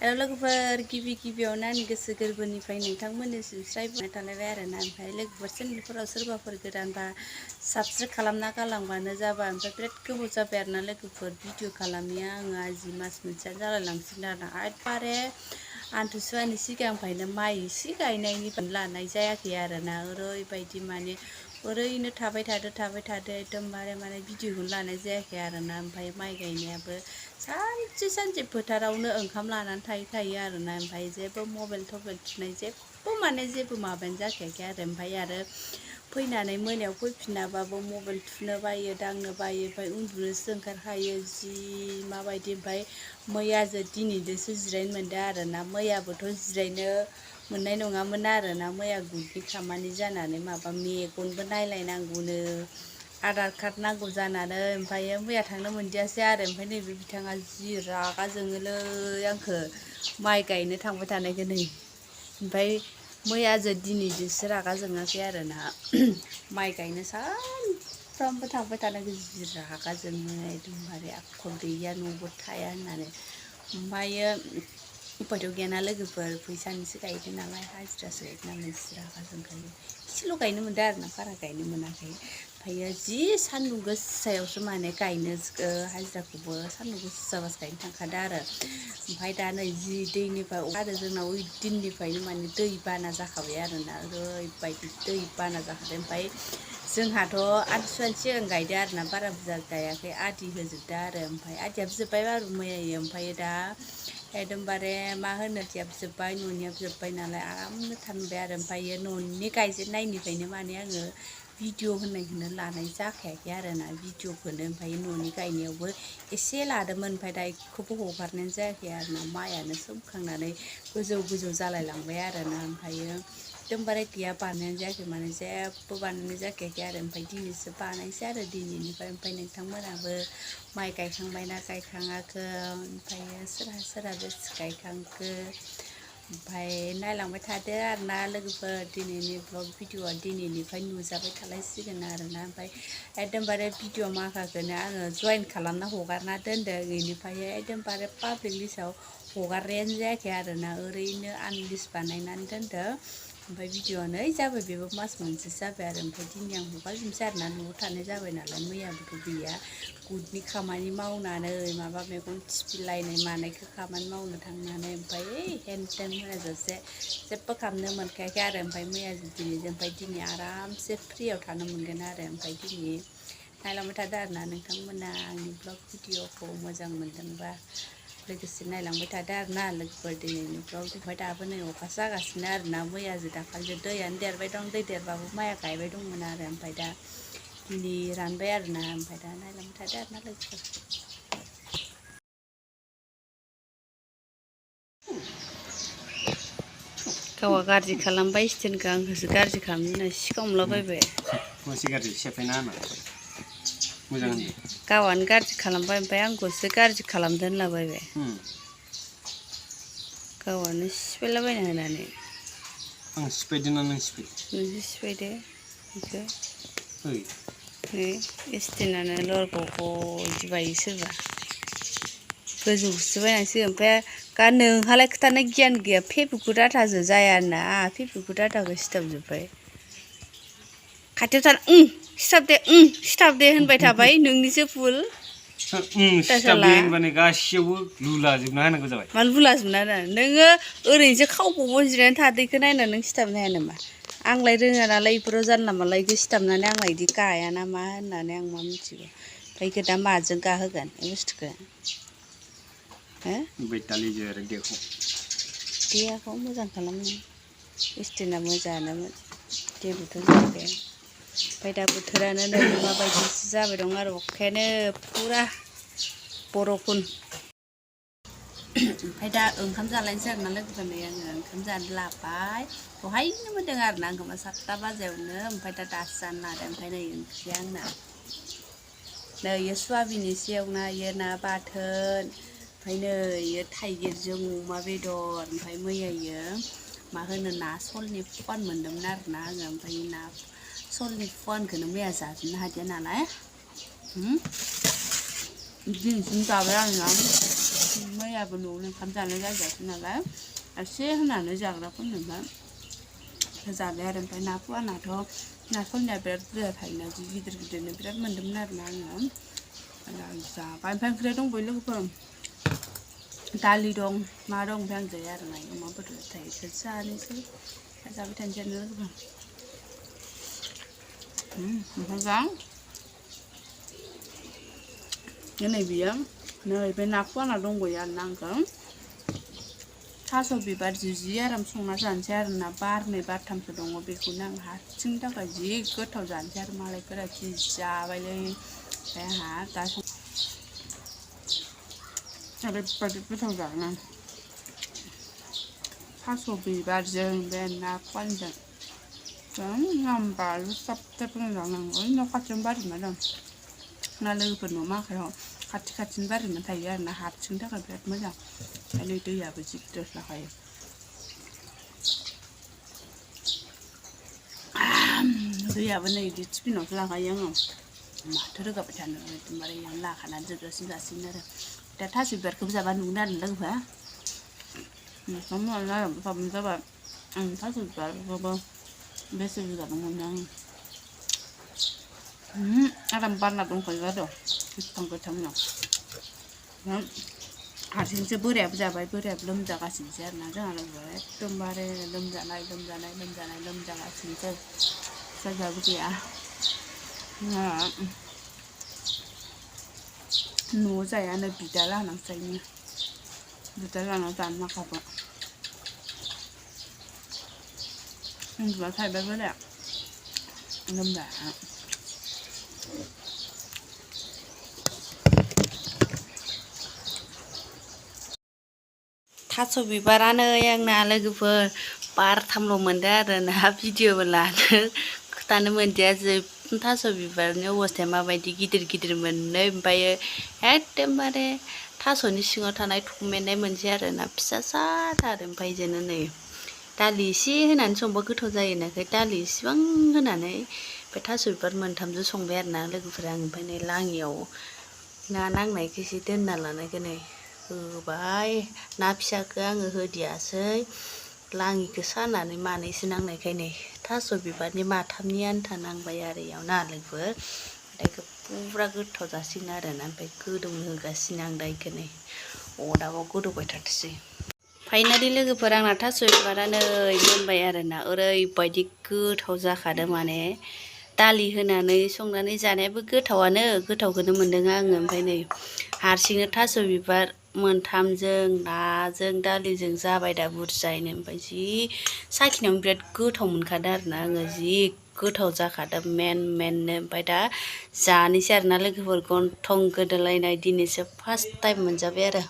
लोगोफोर गिबियावनो आंनि गोसो गोरबोनिफ्राय नोंथांमोननिसिम स्राय बुंनाय थालायबाय आरोना ओमफ्राय लोगोफोर चेनेलफोराव सोरबाफोर गोदानबा साबस्क्राइब खालामना गालांबानो जाबाय ओमफ्राय बिराद गोबाव जाबाय आरोना लोगोफोर भिडिअ खालामिया आङो आजि मास मोनसेयानो जालायलांसिगोन आरोना एकदबारे आमथिसुवानि सिगांनिफ्रायनो माइ एसे गायनायनि लानाय जायाखै आरोना ओरैबायदि माने ओरैनो थाबाय थादो एकदमबारे माने भिडिअखौनो लानाय जायाखै आरोना ओमफ्राय माइ गायनायाबो सानसे फोथारावनो ओंखाम लानानै थायो आरोना ओमफ्राय जेबो मबाइल थबाइल थुनाय जेबो माबायानो जाखायाखै आरो ओमफ्राय आरो फैनानै मोनायाव फैफिनाबाबो मबाइल थुनो बायो दांनो बायो ओमफ्राय उन्दुनोसो ओंखारखायो जि माबायदि ओमफ्राय मैयाजो दिनैजोंसो जिरायनो मोनदों आरोना मैयाबोथ' जिरायनो मोननाय नङामोन आरोना मैया गुदनि खामानि जानानै माबा मेगनबो नायलायनांगौनो आधार कार्ड नांगौ जानानै ओमफ्राय मैया थांनो मोनदियासै आरो ओमफ्राय नैबे बिथाङा जि रागा जोङोलै आंखौ माइ गायनो थांबाय थानायखौ नै ओमफ्राय मैयाजो दिनैजोंसो रागा जोङाखै आरोना माइ गायनो सानफ्रामबो थांबाय थानायखौ जि रागा जोङो एकदमबारे आख' गैया न'बो थाया होननानै ओमफ्रायो उफायथ' गैयाना लोगोफोर फैसानिसो गायदों नालाय हाजिरासो गायदों नालाय जि रागा जोंखायो एसेल' गायनो मोनदों आरोना बारा गायनो मोनाखै ओमफ्रायो जि सान्दुं गोसायावसो माने गायनो हाजिराखौबो सान्दुं गोसाबासो गायनो थांखादों आरो ओमफ्राय दा नै जि दैनिफ्राय आरो जोंनाव ओइ दिननिफ्रायनो माने दै बाना जाखाबाय आरोना ओरैबायदि दै बाना जाखादों ओमफ्राय जोंहाथ' आमथिसुवानि सिगां गायदों आरोना बारा बुरजा गायाखै आदि होजोबदों आरो ओमफ्राय आदियाबो जोब्बाय बारु मैयायो ओमफ्राय दा एकदमबारे मा होनो आदियाबो जोब्बाय न'नियाबो जोब्बाय नालाय आरामनो थानबाय आरो ओमफ्रायो न'नि गायजेननायनिफ्रायनो माने आङो भिडिअ होननायखौनो लानाय जाखायाखै आरोना भिडिअखौनो ओमफ्राय न'नि गायनायावबो एसे लादोंमोन ओमफ्राय दा बेखौबो हगारनाय जायाखै आरोना माइआनो सोमखांनानै गोजौ जालायलांबाय आरोना ओमफ्रायो एकदमबारे गैया बानायनाय जायाखै माने जेबो बानायनाय जाखायाखै आरो ओमफ्राय दिनैसो बानायसै आरो दिनैनिफ्राय ओमफ्राय नोंथांमोनाबो माइ गायखांबायना गायखाङाखै ओमफ्रायो सोरहा बेसे गायखांखो ओमफ्राय नायलांबाय थादो आरोना लोगोफोर दिनैनि ब्लग भिडिअआ दिनैनिफ्राय नुजाबाय थालायसिगोन आरोना ओमफ्राय एकदमबारे भिडिअ माखाखौनो आङो जइन खालामना हगारना दोनदों बेनिफ्राय एकदमबारे पाब्लिक लिस्टआव हगारनायानो जायाखै आरोना ओरैनो आनलिस्ट बानायनानै दोनदों ओमफ्राय भिडिअआ नै जाबाय बेबो मास मोनसेसो जाबाय आरो ओमफ्राय दिनै आं हगारजोबनोसै आरोना न'आव थानाय जाबाय नालाय मैयाबोथ' गैया गुदनि खामानि मावनानै माबा मैगं थिफिलायनाय मानायखौ खामानि मावनो थांनानै ओमफ्राय हेन टेन होनाजासे जेबो खालामनो मोनखायाखै आरो ओमफ्राय मैया दिनैजों ओमफ्राय दिनै आरामसे फ्रियाव थानो मोनगोन आरो ओमफ्राय दिनै नायलांबाय थादो आरोना नोंथांमोना आंनि ब्लग भिडिअखौ मोजां मोनदोंबा लोगोसे नायलांबाय थादो आरोना लोगोफोर दिनैनि ब्लग ओमफ्राय दाबो नै अखासो जागासिनो आरोना मैयाजों दाखालिजों दैयानो देरबाय दं दै देरबाबो माइआ गायबाय दंमोन आरो ओमफ्राय दा दिनै रानबाय आरोना ओमफ्राय दा नायलांबाय थादो आरोना लोगोफोर गावहा गाज्रि खालामबाय स्टेनखौ आंखौसो गाज्रि खालामनो होनना सिखाव मोनलाबायबाय मासे गाज्रि सेफायना होना मोजां होनदों गावहानो गाज्रि खालामबाय ओमफ्राय आंखौसो गाज्रि खालामदो होनलाबायबाय गावहानो सिफायलाबायना होनानै आं सिफायदों ना नों सिफायदों नोंसो सिफायदो बेखौ ओइ स्टेनानो लरग'ग' बिदि बायो सोरबा गोजौखौसो बायनांसिगोन ओमफ्राय नोंहालाय खोथानो गियान गैया फेसबुक डाटाजों जायाना फेसबुक डाटाखौ सिथाबजोब्बाय खाथियाव थाना सिथाबदे होनबाय थाबाय नोंनिसो भुल सिथाबदे होनबानो गासैयावबो लुलाजोबना होनांगौ जाबाय मानो लुलाजोबना होना नोङो ओरैनोसो खावबावबाव जिरायनानै थादोखौ नायना नों सिथाबनो हाया नामा आंलाय रोङा नालाय बेफोराव जानला मानला बेखौ सिथाबनानै आंलाय बिदि गायाना मा होननानै आं मा मिथिगौ ओमफ्राय बेखौ दा माजों गाहोगोन बे बुस्थुखौ बैतालिजों आरो देहाखौ मोजां खालामनो स्टेना मोजाङानोमोन जेबोथ' जायाखै ओमफ्राय दा बोथोरानो नै माबायदिसो जाबाय दं आरो अखायानो फुरा बर'खुन ओमफ्राय दा ओंखाम जालायनोसै आरोना लोगोफोर नै आङो ओंखाम जानो लाबाय दहायनो मोनदों आरोना ओंखामा 7ता बाजियावनो ओमफ्राय दासो जानो लादों ओमफ्राय नै ओंख्रिया आंना नै इयो सयाबिन एसे एवना इयो ना बाथोन ओमफ्राय नै इयो थाइगिरजों अमा बेदर ओमफ्राय मैयायो मा होनो ना सलनि फुवान मोन्दोंमोन आरोना आङो ओमफ्राय ना सलनि फुवानखौनो मैया जाजोबनो हादिया नालाय दिनैसिम जाबाय आङो मैयाबो न'आवनो ओंखाम जानाय जाजायाखै नालाय एसे होनानै जाग्राफोरनोबा जाबाय आरो ओमफ्राय ना फुवानाथ' ना सलिया बिराद बुरजा थायोना जि गिदिर गिदिरनो बिराद मोन्दोंमोन आरोना आङो जाबाय ओमफ्राय ओंख्रिया दंबावो लोगोफोर दालि दं मा दं ओमफ्राय आं जाया आरोना अमा बेदर थायो बेखौ जानोसै जाबाय थानोसै आरो लोगोफोर ओमफ्राय नै बियो नै बे ना फुवाना दंबावो आरोना आंखौ थास' बिबारजों जि आराम संना जानोसै आरोना बारनै बारथामसो दङ बेखौनो आं हारसिंनि थाखाय जि गोथाव जानोसै आरो मालायफोरा जि जाबायलै ओमफ्राय आंहा दा ओरैबायदि गोथाव जागोन आं थास' बिबारजों बे ना फुवानजों एकदम बानलु साब साब जागोन आं ओइ न' खाथियावनो बारिना दं ना लोगोफोर न' माखायाव खाथि खाथिनि बारिना थायो आरोना हारसिंनि थाखाय बिराद मोजां ओमफ्राय दैयाबो जि गिदिर लाखायो दैयाबो नै बिदि टिफिनावसो लाखायो आङो माथो रोगाबाय थानो एकदमबारे इयावनो लाखानानै जोबजासिम जासिगोन आरो दा थास' बिबारखौबो जाबा नुगोन आरो लोगोफोरा ओंखाम जाबाय आं थास' बिबारखौबो बेसे बुरजा मोनो आं आराम बारना दंखायो आरो गोथां गोथांनो हारसिंसो बोरायाबो जाबाय बोरायाबो लोमजागासिनोसो आरोना जोंहा लोगोफोर एकदमबारे लोमजागासिनोसै जायगाबो गैया न'आव जायानो बिदा लानांसो जायो बिदा लाना जानो नाखाबो उन्दुना थाबाय बोराया लोमजाना थास' बिबारानो आंना लोगोफोर बारथामल' मोनदों आरोना भिडिअबो लानो खोथानो मोनदिया थास' बिबारनि अबस्थाया माबायदि गिदिर गिदिर मोननै ओमफ्रायो एकदमबारे थास'नि सिङाव थानाय थमेनाय मोनसै आरोना फिसा साथार ओमफ्राय जोंनो नै दालि एसे होनानै संबा गोथाव जायो होननायखाय दालि इसेबां होनानै बे थास' बिबार मोनथामजों संबाय आरोना लोगोफोरा आं ओमफ्राय नै लाङियाव ना नांनायखौ एसे दोनना लानायखौ नै होबाय ना फिसाखौ आङो होदियासै लाङिखौ सानानै मानैसो नांनायखाय नै थास' बिबारनि माथामनि आन्था नांबाय आरो इयाव ना लोगोफोर ओमफ्राय पुरा गोथाव जासिगोन आरोना ओमफ्य गोदौनो होगासिनो आं दा इखौ नै अरदाबाव गोदौबाय थाथोंसै फाइनालि लोगोफोर आंना थास' बिबारा नै मोनबाय आरोना ओरैबायदि गोथाव जाखादों माने दालि होनानै संनानै जानायाबो गोथावखौनो मोन्दों आङो ओमफ्राय नै हारसिंनो थास' बिबार मोनथामजों नाजों दालिजों जाबाय दा बुरजायैनो ओमफ्राय जि साखिनायावनो बिराद गोथाव मोनखादों आरोना आङो जि गोथाव जाखादों मेननो ओमफ्राय दा जानोसै आरोना लोगोफोर गन्थं गोदोलायनाय दिनैसो फार्स्ट टाइम मोनजाबाय आरो